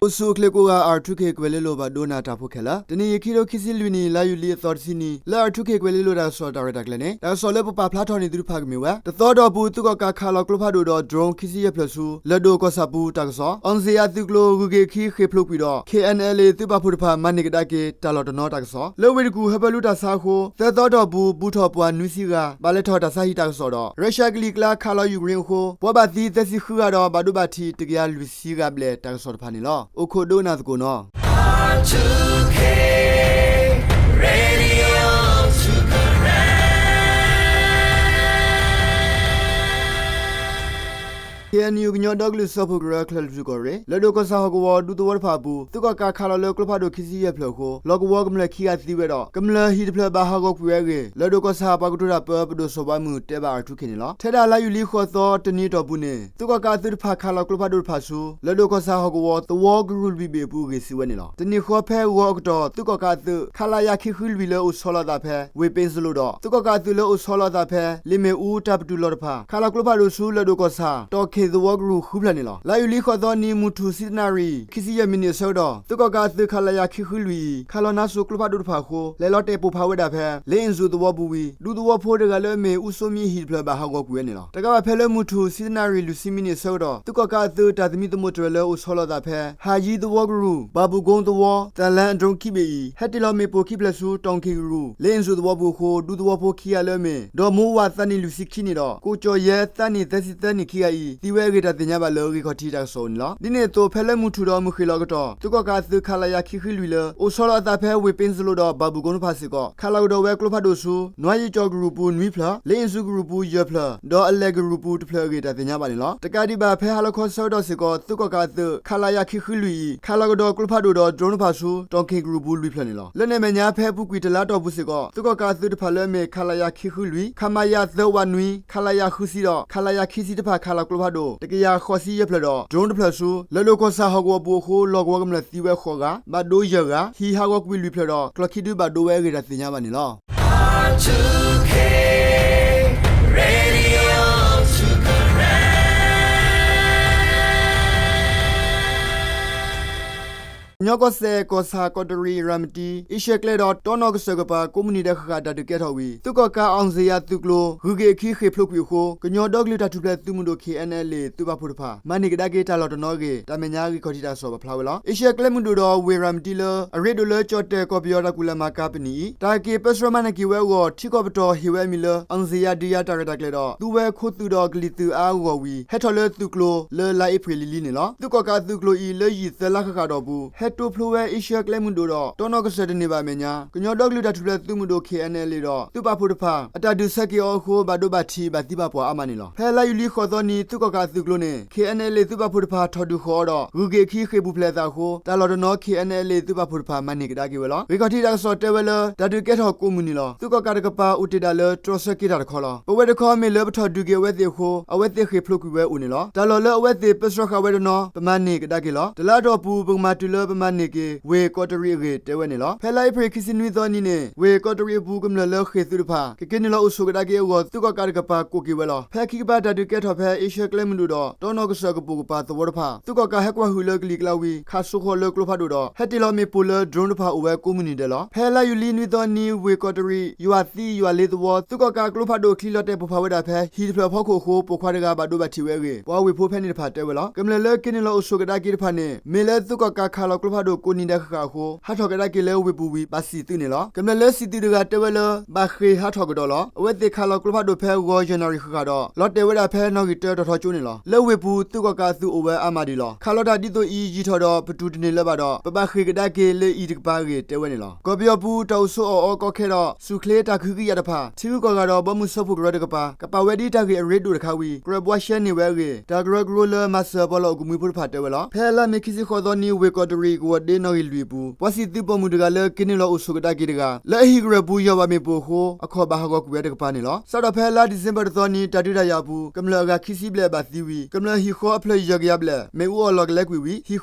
အိၣ်ဆူၣ်အိၣ်ချ့ကိးဂၤ R two K ကွဲၤလ့လိၤ ဘၣ်ဒိနၤတၢ်ဖိခဲလၢာ်, တနံၤအံၤ ခံကထိခံဆံလွံၢ်နံၣ် လါယူၤလံအသီတဆံနံၤ လၢ R two K ကွဲၤလ့လိၤတၢ်ကစီၣ်တၢ်ရဲၣ်တၢ်ကျဲၤန့ၣ် တၢ်ကစီၣ်လၢပပာ်ဖျါထီၣ်န့ၢ်သုတဖၣ်ကမ့ၢ်ဝဲ တသီအတီၢ်ပူၤ သုးကီၣ်ကးခးလီၤကျိဖးဒိၣ်ဒီး drone ခံဆံယဲၢ်ဖျၢၣ်ဆူ လၢၢ်ဒိၣ်ကီၢ်ဆၣ်ပူၤတၢ်ကစီၣ်, အောင်ဇေယျသုးကျိၤ ဂုၤက့ၤခံဃ့ၢ်ဖျိးကွံာ်ဒီး K N L A သုးပာ်ဖှိၣ်တဖၣ် မၤန့ၢ်ကဒါက့ၤ တၢ်လီၢ်တနီၤတၢ်ကစီၣ်, လၢဝ့ၢ်တကူၣ်ဟၢဖၢလူတၢ်ဆါအဃိ သၢသီအတီၢ်ပူၤ ဘူးထီၣ်ပှၤနွံဆံဂၤ ဘၣ်လဲၤထီၣ်တၢ်ဆါဟံၣ်တၢ်ကစီၣ်ဒီး ရၢရှၢၣ်ကလံၤကျါခးလီၤယူၤကရ့ၣ်အဃိ ပှၤဘၣ်သံသၢဆံဃုဂၤဒီး ဘၣ်ဒိဘၣ်ထံး တကယၤလွံၢ်ဆံဂၤဘျဲၣ်တၢ်ကစီၣ်တဖၣ်န့ၣ်လီၤ. အိၣ်ခိးဒိကနၣ်သကိးနီၤ K N U ကညီဒီကလုာ်စၢဖှိၣ်ကရၢ ကၠဲၤလွီၢ်ထူၣ်ကီၢ်ရ့ၣ် လၢၢ်ဒိၣ်ကီၢ်ဆၣ်ဟီၣ်ကဝီၤ ဒူသဝီတဖၣ်အပူၤ သုးကီၣ်ကးခးလီၤလၢကျိဖးဒိၣ်ခံဆံယဲၢ်ဖျၢၣ်အဃိ လီၢ်ကဝီၤကမျၢၢ်ခံဂၤသံဝဲဒီး ကမျၢၢ်ဟံၣ်တဖျၢၣ်ဘၣ်ဟးဂီၤကွံာ်ဝဲအဂ့ၢ် လၢၢ်ဒိၣ်ကီၢ်ဆၣ်ပှၤကတိၤတၢ်ပၢ ပဒိၣ်စီၤဘးမုၢ်တဲဘၣ် R two K န့ၣ်လီၤ. ထဲဒၣ်လါယူၤလံဃိးသီတနံၤအတီၢ်ပူၤန့ၣ် သုးကီၣ်ကးအသုးတဖၣ်ခးလီၤကျိဖးဒိၣ်တဖၣ်ဆူ လၢၢ်ဒိၣ်ကီၢ်ဆၣ်ဟီၣ်ကဝီၤ သဝီကရူၢ်လွံၢ်ဘ့ၣ်အပူၤအဂ့ၢ်စံးဝဲန့ၣ်လီၤ. တနံၣ်ဃီဖဲဂီၤအကတီၢ် သုးကီၣ်ကးအသုး ခလရ ခံဃုလွံၢ် လၢအိၣ်ဆီလီၤအသးဖဲ ဝ့ၢ်ပ့စလိၣ်ဒီး သုးကီၣ်ကးအသုးလၢအိၣ်ဆီလီၤအသးဖဲ လ့ၣ်မ့ၣ်အူတၢ်ပတုာ်လီၢ်တဖၣ် ခးလီၤကျိဖးဒိၣ်ဆူလၢၢ်ဒိၣ်ကီၢ်ဆၣ် တီၣ်ခ့ၣ်သဝီကရူၢ်ဃုဖျၢၣ်န့ၣ်လီၤ. လါယူၤလံဃိးသီနံၤ မုၢ်ထူၣ်ဆံတနၣ်ရံၣ် ခံဆံယဲၢ်မံးနံးအဆၢကတီၢ် သုးကီၣ်ကးအသုး ခလရ ခံဃုလွံၢ်အံၤ ခးလီၤနါစိၤကျိဖးဒိၣ်တဖၣ်အဃိ လဲၤလီၤတဲာ်ပိၢ်ဖးဝဲဒၣ်ဖဲ လ့အ့ၣ်စူၣ်သဝီပူၤဝံၤ ဒူသဝီဖိတဂၤလၢအမ့ၢ် အူစိမံအဟံၣ်တဖျၢၣ်ဘၣ်ဟးဂီၤကွံာ်ဝဲန့ၣ်လီၤ. တကးဘၣ်ဖဲလၢမုၢ်ထူၣ်ဆံတနၣ်ရံၣ်လွံၢ်ဆံမံးနံးအဆၢကတီၢ် သုးကီၣ်ကးအသုးတၢ်သမံသမိးတြဲၤလၢအိၣ်ဆီလီၤအသးဖဲ ဟးယံသဝီကရူၢ် ဘၤဘူၣ်ကိသဝီ သၣ်လၣ်အဒြိခံဘ့ၣ်အံၤ ဟဲတ့ၢ်လီၤမ့ၣ်ပိၢ်ခံဖျၢၣ်ဆူ တီၣ်ခ့ၣ်ကရူၢ် လ့အ့ၣ်စူၣ်သဝီပူၤအဃိ ဒူသဝီဖိခံဂၤလၢအမ့ၢ် ဒီးမိၢ်ဝးသးနံၣ်လွံၢ်ဆံခံနံၣ်ဒီး ကိးကၠီၣ်ယဲ သးနံၣ်သၢဆံသၢနံၣ်ခံဂၤအံၤ သံဝဲအဂ့ၢ်တၢ်သ့ၣ်ညါဘၣ်လၢဂ့ၢ်ခီၣ်ထံးတၢ်ကစီၣ်အအိၣ်န့ၣ်လီၤ. ဒ်န့ၣ်အသိး ဖဲလၢမုၢ်ထူၣ်ဒီးမုၢ်ဃ့ၢ်လီၤအကတီၢ် သုးကီၣ်ကးအသုး ခလရ ခံဃုလွံၢ် လၢအိၣ်ဆီလီၤအသးဖဲဝ့ၢ်ပ့စလိၣ်ဒီး ဘၤဘူၣ်ကိတဖၣ်စ့ၢ်ကီး ခးလီၤကဒီးဝဲကျိဖးဒိၣ်ဆူ နွါယံာ်ကၠီၣ်ကရူၢ်ပူၤနွံဖျၢၣ်, လ့အ့ၣ်စူၣ်ကရူၢ်ပူၤယဲၢ်ဖျၢၣ် ဒီးအလဲၣ်ကရူၢ်ပူၤတဖျၢၣ်အဂ့ၢ်တၢ်သ့ၣ်ညါဘၣ်န့ၣ်လီၤ. တကးဒံးဘၣ် ဖဲဟါလီၤခီဆၢကတီၢ်စ့ၢ်ကီး သုးကီၣ်ကးအသုး ခလရ ခံဃုလွံၢ်အံၤ ခးလီၤကဒီးကျိဖးဒိၣ်ဒီး drone တဖၣ်ဆူ တီၣ်ခ့ၣ်ကရူၢ်ပူၤလွံၢ်ဖျၢၣ်န့ၣ်လီၤ. လၢန့ၣ်အမဲာ်ညါ ဖဲအပူၤကွံာ်တလါအတီၢ်ပူၤစ့ၢ်ကီး သုးကီၣ်ကးအသုးတဖၣ်လၢအမ့ၢ် ခလရ ခံဃုလွံၢ်, ခမရ သၢဝးနွံ, ခလရ ဃုဆံဒီး ခလရ ခံဆံတဖၣ် ခးလီၤကျိဖးဒိၣ် တကယၤဃိးဆံယဲၢ်ဖျၢၣ်ဒီး drone တဖျၢၣ်ဆူ လၢၢ်ဒိၣ်ကီၢ်ဆၣ်ဟီၣ်ကဝီၤပူၤအဃိ လီၢ်ကဝီၤကမျၢၢ်သံဝဲဃိးဂၤ, ဘၣ်ဒိယဲၢ်ဂၤ, ဟံၣ်ဟးဂီၤကွံာ်လွံၢ်ဖျၢၣ်ဒီး ကျီၢ်ခံဒုဘၣ်ဒိဝဲအဂ့ၢ်တၢ်သ့ၣ်ညါဘၣ်န့ၣ်လီၤ. ကညီကီၢ်စဲၣ် ကီၢ်ဆၣ်, ကီးတရံး, ရၤမတံ, အ့ရှၢၣ်ကျဲဒီး တီနီၣ်ကစၢၢ်ကပၤ ကိးမုၢ်နံၤဒဲးဃၣ်ဃၣ် တၢ်ဒုးကဲထီၣ်ဝံၤ သုးကီၣ်ကး အောင်ဇေယျသုးကျိၤ ဂုၤက့ၤအခံဃ့ၢ်ဖျိးကွံာ်အဃိ ကညီဒီကလုာ်တၢ်ထူၣ်ဖျဲးသုးမုၢ်ဒိၣ် K N L A သုးပာ်ဖှိၣ်တဖၣ် မၤန့ၢ်ကဒါက့ၤတၢ်လီၢ်တနီၤအဂ့ၢ် တၢ်မဲာ်ညါဂ့ၢ်ခီၣ်ထံးတၢ်ကစီၣ်ပာ်ဖျါဝဲလီၤ. အ့ရှၢၣ်ကျဲမုၢ်ဒိၣ်ဒီးဝ့ၢ်ရၤမတံလၢ အရ့ဒိၣ်လၢကၠီၣ်တဲၣ်ကီၢ်ပယီၤတၢ်ကူၣ်လဲၤမၤကၤပနံၣ်အံၤ တၢ်က့ၤပၢဆှၢမၤန့ၢ်က့ၤဝဲအဂီၢ် ထံကီၢ်ပတီၢ်ဟ့ၣ်ဝဲအမံၤလၢ အောင်ဇေယျ ဒုးယၤတၢ်ရဲၣ်တၢ်ကျဲၤဒီး သူဝဲခိသုးဒီးကလံၤသုးအါအါဂီၢ်ဂီၢ်ဝံၤ ဟဲထီၣ်လၢသုးကျိၤ လၢလါအ့ဖြ့ၣ်လံၤလံၤန့ၣ်လီၤ. သုးကီၣ်ကးအသုးကျိၤအံၤ လၢယံာ်သၢလါဃၣ်ဃၣ်အတီၢ်ပူၤ ဟဲတိဖျိဝဲအ့ရှၢၣ်ကျဲမုၢ်ဒိၣ်ဒီး တီနီၣ်ကစၢၢ်တန့ၢ်ဘၣ်အမဲာ်ညါ ကညီဒီကလုာ်တၢ်ထူၣ်ဖျဲးသုးမုၢ်ဒိၣ် K N L A ဒီး သုးပာ်ဖှိၣ်တဖၣ် အတၢ်ဒုးဆၢက့ၤအီၤအဃိ ဘၣ်ဒိဘၣ်ထံး ဘၣ်သံဘၣ်ပှၢ်အါမးန့ၣ်လီၤ. ဖဲလါယူၤလံဃိးသီနံၤ သုးကီၣ်ကးအသုးကျိၤန့ၣ် K N L A သုးပာ်ဖှိၣ်တဖၣ်ထီၣ်ဒုးဃီၤအီၤဒီး ဂုၤက့ၤအခံဃ့ၢ်ပူၤဖျဲးအသးအဃိ တၢ်လီၢ်တနီၤ K N L A သုးပာ်ဖှိၣ်တဖၣ် မၤန့ၢ်ကဒါက့ၤဝဲလီၤ. ဂ့ၢ်ခီၣ်ထံးတၢ်ကစီၣ်တဲဝဲလၢ တၢ်ဒုးကဲထီၣ်ကိးမုၢ်နံၤလီၤ. သုးကီၣ်ကးတကပၤ အိၣ်တ့ၢ်ဒၣ်လၢတြီဆၢက့ၤတၢ်တခီလီၤ. ပဝဲတခီ မ့ၢ်လၢပထီၣ်ဒုးက့ၤအဝဲသ့ၣ်အဃိ အဝဲသ့ၣ်ဃ့ၢ်ဖျိးကွံာ်ဝဲအိၣ်န့ၣ်လီၤ. တၢ်လီၢ်လၢအဝဲသ့ၣ်ပၢဆှၢဃာ်ဝဲတနီၤ ပမၤန့ၢ်ကဒါက့ၤလီၤ. တလါအတီၢ်ပူၤ ပကမၤတုၤလၢပမၤန့ၢ်က့ၤ ဝ့ၢ်ကီးတရံးအဂ့ၢ်တဲဝဲန့ၣ်လီၤ. ဖဲလါအ့ဖြ့ၣ်ခံဆံနွံသီနံၤန့ၣ် ဝ့ၢ်ကီးတရံးအပူၤ ကမျၢၢ်လၢဃ့ၢ်သုးတဖၣ် ကက့ၤနုာ်လီၤအိၣ်ဆိးကဒါက့ၤအဂီၢ် သုးကီၣ်ကးတကပၤကိးက့ၤဝဲလီၤ. ဖဲခံကပၤတၢ်ဒုးကဲထီၣ်ဖဲ အ့ရှၢၣ်ကျဲမုၢ်ဒိၣ်ဒီး တီနီၣ်ကစၢၢ်ကပိာ်ကပၤသဝီတဖၣ် သုးကီၣ်ကးဟဲကွၢ်ဟုၣ်လၢကလံၤကျါဝံၤ ခးစိဃီၤလၢကျိဖးဒိၣ်ဒီး ဟဲတ့ၢ်လီၤမ့ၣ်ပိၢ်လၢ drone တဖၣ်အိၣ်ဝဲကိးမုၢ်နံၤဒဲးလီၤ. ဖဲလါယူၤလံနွံသီနံၤ ဝ့ၢ်ကီးတရံး ယွၤသံယွၤလ့သဝီ သုးကီၣ်ကးကျိဖးဒိၣ်ချံလီၤတဲာ်ပိၢ်ဖးဝဲဒၣ်ဖဲ ဟံၣ်တဖျၢၣ်အဖီခိၣ်အဃိ ပိာ်ခွါတဂၤဘၣ်ဒိဘၣ်ထံးဝဲအဂ့ၢ် ပှၤဝ့ၢ်ဖိဖဲန့ၣ်တဖၣ်တဲဝဲလီၤ. ကမျၢၢ်လၢက့ၤနုာ်လီၤအိၣ်ဆိးကဒါက့ၤတဖၣ်န့ၣ် မ့ၢ်လၢသုးကီၣ်ကးခးလီၤကျိဖးဒိၣ်ကိးနံၤဒဲးဃၣ်ဃၣ်အဃိ ဟးထီၣ်ကဒါက့ၤလၢဝ့ၢ်ပူၤဝံၤ ဘၣ်စံၣ်သုးန့ၣ်လီၤ. ကမျၢၢ်လၢစံၣ်သုးတဂၤတဲဝဲလၢ ဘၣ်ဃ့ၢ်ဟးထီၣ်ကဒီးလီၤ. အဝဲသ့ၣ်ခးလီၤကျိဖးဒိၣ်ဖဲဂီၤယဲၢ်နၣ်ရံၣ်ဃၣ်ဃၣ်ဒီး လီၤတဲာ်ဝဲဒၣ်ဖဲနီၣ်ဂံၢ်တၢတီၤထီကၠိန့ၣ်လီၤ. လၢဝ့ၢ်ပူၤ သုးကီၣ်ကးအသုးအိၣ်ဝဲအါမးဒံးလီၤ. ခးလီၤတၢ်ဒ်သိးအံၤ ယံာ်ထီၣ်ဒီးပတူၢ်တန့ၢ်လၢၤဘၣ်ဒီး ပဘၣ်ဃ့ၢ်ကဒါက့ၤလၢအံၤတကပၤအဂ့ၢ်တဲဝဲန့ၣ်လီၤ. ကီၢ်ပယီၤပူၤ တၢ်အိၣ်ဆိးအီၣ်အီကီခဲဒီး ဆူၣ်ချ့တၢ်ကဟုကယာ်တဖၣ် ထံဂုၤကီၢ်ဂၤဒီးဘီမုၢ်စၢဖှိၣ်ကရၢတကပၤ ကပာ်ဝဲဒ်တၢ်ဂ့ၢ်အရ့ဒိၣ်တခါဝံၤ ကြၢးဘှါရှဲန့ၢ်ဝဲအဂ့ၢ် တၢ်ကရၢကရိလၢမၤစၢၤပှၤလီၢ်အိၣ်ကမှံဖိတဖၣ်တဲဝဲလီၤ. ဖဲလါမ့ၤခံဆံဃိးသီနံၤ ဝ့ၢ်ကီးတရံးကဝီၤဒ့နီၣ်ဂံၢ်လွံၢ်အပူၤ ပှၤစံၣ်သုးပိာ်မုၣ်တဂၤလၢက့ၤနုာ်လီၤအိၣ်ဆိးကဒါက့ၤတဂၤ လၢအဟံၣ်ကရၢၢ်ပူၤယီၢ်ဘၣ်မ့ၣ်ပိၢ်အဃိ အခီၣ်ဘၣ်ဟးဂီၤကွံာ်ဝဲတကပၤန့ၣ်လီၤ. စးထီၣ်ဖဲလါဒံၣ်စ့ဘၢၣ်တသီနံၤ တၢ်ဒုးတၢ်ယၤအပူၤ ကမျၢၢ်အဂၤခံဆံဘျဲၣ်ဘၣ်သံဝံၤ ကမျၢၢ်ဟံၣ်ဃီအဖျၢၣ်ယဲၢ်ကယၤဘျဲၣ် မ့ၣ်အူအီၣ်လီၤကလဲကွံာ်ဝံၤ ဟံၣ်ဃီ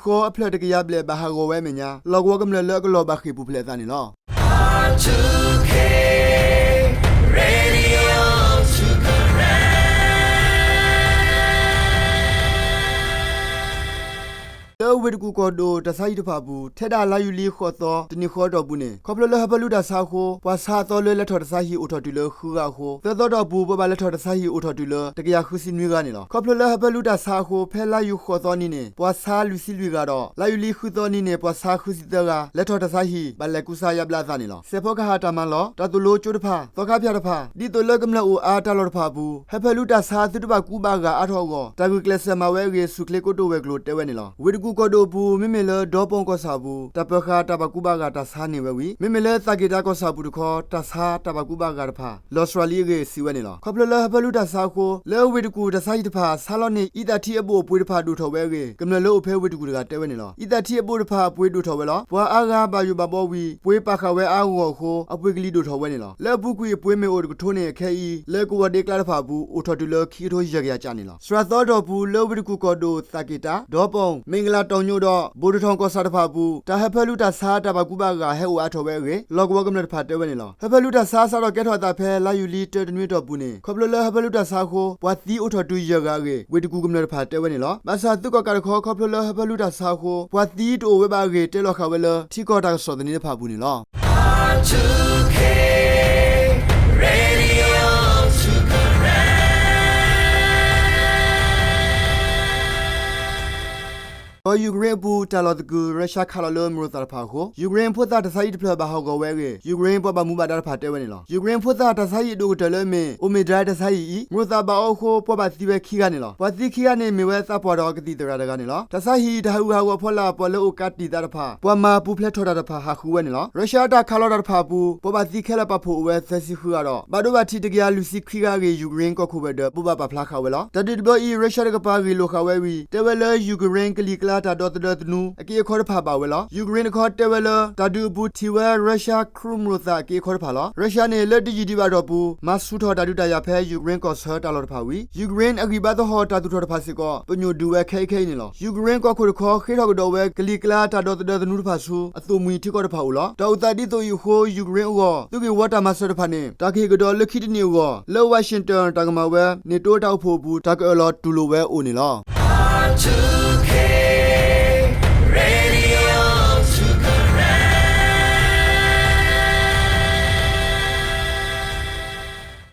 အဖျၢၣ်တကယၤဘျဲၣ်ဘၣ်ဟးဂီၤဝဲအမဲာ်ညါ လီၢ်ကဝီၤကမျၢၢ်လၢအကလီၢ်ဘၣ်ဃ့ၢ်ပူၤဖျဲးအသးန့ၣ်လီၤ. ဝ့ၢ်တကူၣ်ကီၢ်ဒိၣ်တၢ်ဆါဟံၣ်တဖၣ်အပူၤ ထဲဒၣ်လါယူၤလံဃိးသီ တနံၣ်ဃီအတီၢ်ပူၤန့ၣ် ခီဖျိလၢဟၢဖၢလူၢ်တၢ်ဆါအဃိ ပှၤဆါအသီလၢလဲၤထီၣ်တၢ်ဆါဟံၣ်အိၣ်ထီၣ်တုၤလၢဃုဂၤအဃိ သၢသီအတီၢ်ပူၤ ပှၤဘၣ်လဲၤထီၣ်တၢ်ဆါဟံၣ်အိၣ်ထီၣ်တုၤလၢ တကယၤဃုဆံနွံဂၤန့ၣ်လီၤ. ခီဖျိလၢဟၢဖၢလူၢ်တၢ်ဆါအဃိ ဖဲလါယူၤဃိးသီနံၤန့ၣ် ပှၤဆါလွံၢ်ဆံလွံၢ်ဂၤဒီး လါယူၤလံဃုသီနံၤန့ၣ် ပှၤဆါဃုဆံသၢဂၤ လဲၤထီၣ်တၢ်ဆါဟံၣ် ဘၣ်လဲၤကူစါယါဘျါအသးန့ၣ်လီၤ. စဲးဖီကဟၣ်တၢ်မၤလီၢ်, တၢ်သိၣ်လိကၠိတဖၣ်, ဒ်သိးလၢကမျၢၢ်အိၣ်အါတၢ်လီၢ်တဖၣ်အပူၤ ဟၢဖၢလူၢ်တၢ်ဆါသုတဘၣ်ကူဘၣ်ဂာ်အါထီၣ်အဂီၢ် တၢ်ဂုာ်ကျဲးစၢးမၤဝဲအဂ့ၢ် ဆူၣ်ချ့ကိတိာ်ဝဲၤကျိၤတဲဝဲန့ၣ်လီၤ. ဝ့ၢ်တကူၣ်ကီၢ်ဒိၣ်အပူၤ မ့မ့ၢ်လၢဒီပိၢ်ကီၢ်ဆၣ်အပူၤ တၢ်ပၢၤဃာ်တၢ်ဘၣ်ကူဘၣ်ဂာ်တၢ်ဆါန့ၢ်ဝဲဝံၤ မ့မ့ၢ်လၢသးက့ၣ်တၢ်ကီၢ်ဆၣ်အပူၤတခီ တၢ်ဆါတၢ်ဘၣ်ကူဘၣ်ဂာ်တဖၣ် လီၤစှၤလံအဂ့ၢ် စံးဝဲန့ၣ်လီၤ. ခီဖျိလၢဟၢဖၢလူၢ်တၢ်ဆါအဃိ လၢဝ့ၢ်တကူၣ်တၢ်ဆါဟံၣ်တဖၣ် ဆါလီၤန့ၢ် အံသၣ်ထံအဘိၣ်အပှ့ၤတဖၣ်ဒိၣ်ထီၣ်ဝဲအဂ့ၢ် ကမျၢၢ်လၢအိၣ်ဖဲဝ့ၢ်တကူၣ်တဂၤတဲဝဲန့ၣ်လီၤ. အံသၣ်ထံအဘိၣ်တဖၣ်အပှ့ၤဒိၣ်ထီၣ်ဝဲလီၤ. ပှၤအါဂၤဘၣ်ယိၣ်ဘၣ်ဘီဝံၤ ပှ့ၤပာ်ဃာ်ဝဲအါဂီၢ်အဃိ အပှ့ၤကလံၤဒိၣ်ထီၣ်ဝဲန့ၣ်လီၤ. လၢအပူၤကွံာ်အပှ့ၤမ့ၢ်အိၣ်တကထိန့ၣ် အခဲအံၤ လၢကဝီၤဒ့ကျါတဖၣ်အပူၤ အိၣ်ထီၣ်တုၤလၢခံကထိယဲၢ်ကယၤကၠးန့ၣ်လီၤ. စှၤသီအတီၢ်ပူၤ လၢဝ့ၢ်တကူၣ်ကီၢ်ဒိၣ် သးက့ၣ်တၢ်, ဒီပိၢ်, မ့ၣ်ကလးတီၤညိဒီး ဘိၣ်တထီၣ်ကီၢ်ဆၣ်တဖၣ်အပူၤ တၢ်ဟၢဖၢလူၢ်တၢ်ဆါတၢ်ဘၣ်ကူဘၣ်ဂာ်ဟဲအိၣ်အါထီၣ်ဝဲအဂ့ၢ် လီၢ်ကဝီၤကမျၢၢ်တဖၣ်တဲဝဲန့ၣ်လီၤ. ဟၢဖၢလူၢ်တၢ်ဆါစးထီၣ်ကဲထီၣ်အသးဖဲလါယူၤလံတၢတနွံအတီၢ်ပူၤန့ၣ် ခီဖျိလၢဟၢဖၢလူၢ်တၢ်ဆါအဃိ ပှၤသံအိၣ်ထီၣ်တုၤယဲၢ်ဂၤအဂ့ၢ် ဝ့ၢ်တကူၣ်ကမျၢၢ်တဖၣ်တဲဝဲန့ၣ်လီၤ. ဘၣ်ဆၣ်သုးကီၣ်ကးတခီ ခီဖျိလၢဟၢဖၢလူၢ်တၢ်ဆါအဃိ ပှၤသံတအိၣ်ဝဲဘၣ်အဂ့ၢ် တဲလီၤဃာ်ဝဲလၢ ထံကီၢ်တၢ်ကစီၣ်သန့တဖၣ်အပူၤန့ၣ်လီၤ. ကီၢ်ယူၤကရ့အပူၤ တၢ်လီၢ်သကုၤ ရၢၡါခးလီၤလၢမရိၣ်သၣ်တဖၣ်အဃိ ယူၤကရ့ဖိသၣ်တၢ်ဆါဟံၣ်တဖျၢၣ်ဘၣ်ဟးဂီၤဝဲအဂ့ၢ် ယူၤကရ့ပှၤဘၣ်မူဘၣ်ဒါတဖၣ်တဲဝဲန့ၣ်လီၤ. ယူၤကရ့ဖိသၣ်တၢ်ဆါဟံၣ်အဒိၣ်ကတၢၢ်လၢအမ့ၢ် Omedai တၢ်ဆါဟံၣ်အံၤ မရိၣ်သၣ်ဘၣ်အီအဃိ ပှၤဘၣ်သံဝဲခံဂၤန့ၣ်လီၤ. ပှၤသံခံဂၤန့ၣ် မ့ၢ်ဝဲသးပှၢ်ဒီးကသံၣ်သရၣ်တဂၤန့ၣ်လီၤ. တၢ်ဆါဟံၣ်တၢ်ဟးဂူာ်ဟးဂီၤအဖီလာ် ပှၤလၢအိၣ်ကးတံာ်သးတဖၣ် ပှၤမၤပူၤဖျဲးထီၣ်တၢ်တဖၣ် ဟးဃုဝဲန့ၣ်လီၤ. ရၢၡါအတၢ်ခးလီၤတၢ်တဖၣ်အပူၤ ပှၤဘၣ်သံခဲလၢာ်ပာ်ဖှိၣ်အိၣ်ဝဲသၢဆံဃုဂၤဒီး ဘၣ်ဒိဘၣ်ထံးတကယၤလွံၢ်ဆံခွံဂၤအဂ့ၢ် ယူၤကရ့ကီၢ်ခိၣ်ဘၢၣ်ဒၢး ဘိးဘၣ်ပာ်ဖျါဃာ်ဝဲလီၤ. တၢ်ဒုးတဘျီအံၤ ရၢၡါတကပၤဂ့ၢ်လိာ်ဃာ်ဝဲဝံၤ တဲဝဲလၢ ယူၤကရ့ကလံၤကျါ တၢ်ဒီသဒၢသနူ အက့အခီတဖၣ်ဘၣ်ဝဲလီၤ. ယူၤကရ့တခီတဲဝဲလၢ တၢ်ဒုးအပူၤထံၣ်ဝဲ ရၢၡါခရူၣ်မရိၣ်သၣ်အက့အခီတဖၣ်လီၤ. ရၢၡါန့ၣ် လၢတယံာ်ဒံးဘၣ်အတီၢ်ပူၤ မၤဆူၣ်ထီၣ်တၢ်ဒုးတၢ်ယၤဖဲ ယူၤကရ့ကီၢ်ဆၢတၢ်လီၢ်တဖၣ်ဝံၤ ယူၤကရ့အဂံၢ်ဘါသဟီၣ်တၢ်သူၣ်ထီၣ်တဖၣ်စ့ၢ်ကီး ပညိၣ်ဒုးဝဲခဲအံၤခဲအံၤန့ၣ်လီၤ. ယူၤကရ့ကီၢ်ခိၣ်တခီ ဃ့ထီၣ်ကဒီးဝဲ ကလံၤကျါတၢ်ဒီသဒၢသနူတဖၣ်ဆူ အသိၣ်မှံၤထံကီၢ်တဖၣ်အိၣ်လီၤ. တၢ်အိၣ်သးဒ်သိးအံၤအဃိ ယူၤကရ့အဂီၢ် သုးဂ့ၢ်ဝီတၢ်မၤစၢၤတဖၣ်န့ၣ် တၢ်ကဟ့ၣ်ကဒီးလၢခံတနံၣ်အဂီၢ် လၢ Washington တၢ်ကမၤဝဲ NATO တၢ်အိၣ်ဖှိၣ်အပူၤ တၢ်ကအၢၣ်လီၤတူၢ်လိာ်ဝဲအိၣ်န့ၣ်လီၤ.